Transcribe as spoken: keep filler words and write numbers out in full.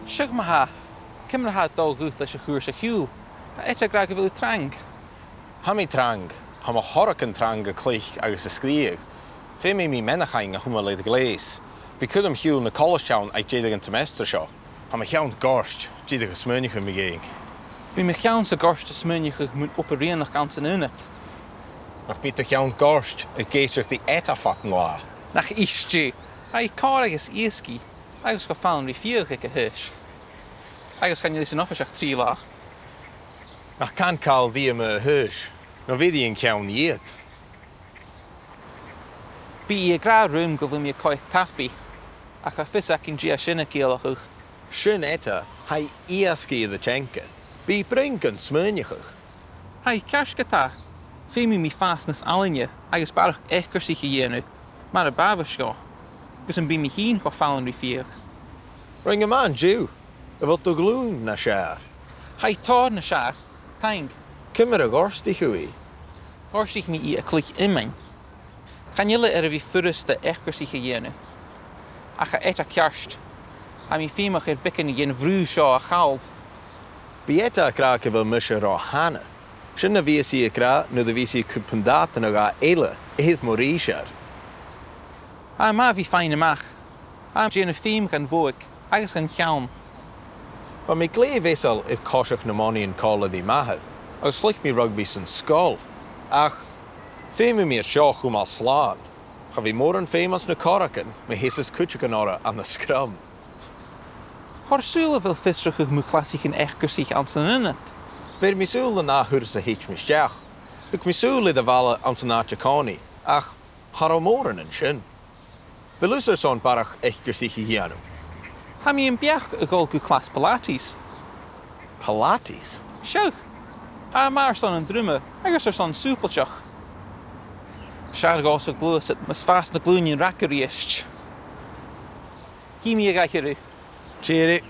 Seadh ma-thà, ciamar a tha dol dhut leis a' chùrsa-ciùil? Tha esan ag ràdh gu bheil thu trang. Tha mi trang. Tha mo chorragan trang a' cluich agus a' sgrìobhadh. Feumaidh mi meanbh-chuideachd a chumail air a' ghleus. Bidh cuirm-chiùil na colaiste ann aig deireadh an t-seimeastair seo. Tha mo cheann goirt, dìreach a' smaoineachadh mu dheidhinn. Bidh mo cheann-sa goirt a' smaoineachadh mun obair-rianachd anns an aonad. Nach bi do cheann goirt ag èisteachd ri eite fad an latha? Nach èist thu. Tha i còir agus èasgaidh, agus cho fallain ri fiadh aig a h-aois. Agus chan eil i san oifis ach trì latha. Nach can càil rithe mu a h-aois, no bheir i an ceann dhìot. Bidh i ag ràdh rium gu bheil mi a' coimhead tapaidh, ach tha fios againn dè tha sin a' ciallachadh. Sin eite, tha i èasgaidh air a teanga. Bidh i a' bruidhinn gun smaoineachadh. Tha e ceart gu tà. Feumaidh mi fàs nas fhallaine agus barrachd eacarsaich a dhèanamh, mar a b' àbhaist dhomh, gus am bi mi fhìn cho fallain ri fiadh. Rinn thu math an-diugh. A bheil do ghlùin nas fheàrr? Tha i tòrr nas fheàrr, taing. Ciamar a ghortaich thu i? Ghortaich mi i a' cluich iomain. Chan eil e air a bhith furasta eacarsaich a dhèanamh. Ach tha eite ceart. Tha mi feumach air beagan den bhrù seo a chall. Bidh eite ag ràdh gu bheil mise ro thana. Sin na bhios i ag ràdh nuair a bhios i a' cur pundadan a dhà eile air mo rìsear. Tha e math a bhith a' faighinn a-mach. Tha mi a' dèanamh feum dhan bhodhaig agus dhan cheann. Bha mi glè mheasail air coiseachd na monaidhean còmhla ri m' athair, agus chluich mi rugbaidh san sgoil. Ach feumaidh mi an seo a chumail slàn. Cha bhi mòran feum anns na corragan ma sheasas cuideigin orra ann an scrum. Thoir sùil a bheil fiosrachadh mu chlasaichean eacarsaich anns an aonad. Bheir mi sùil an ath thuras a thèid mi a-steach. Thug mi sùil air a' bhalla anns an àite-còmhnaidh, ach cha robh mòran an sin. A bheil thusa airson barrachd eacarsaich a dhèanamh? Tha mi am beachd a dhol gu clas Pilates. Pilates? Seadh. Tha e math airson an droma agus airson sùbailteachd. 'S fheàrr dhòmhsa gluasad mus fàs na glùinean rag a-rithist. Chì mi a dh'aithghearr thu. Tìoraidh.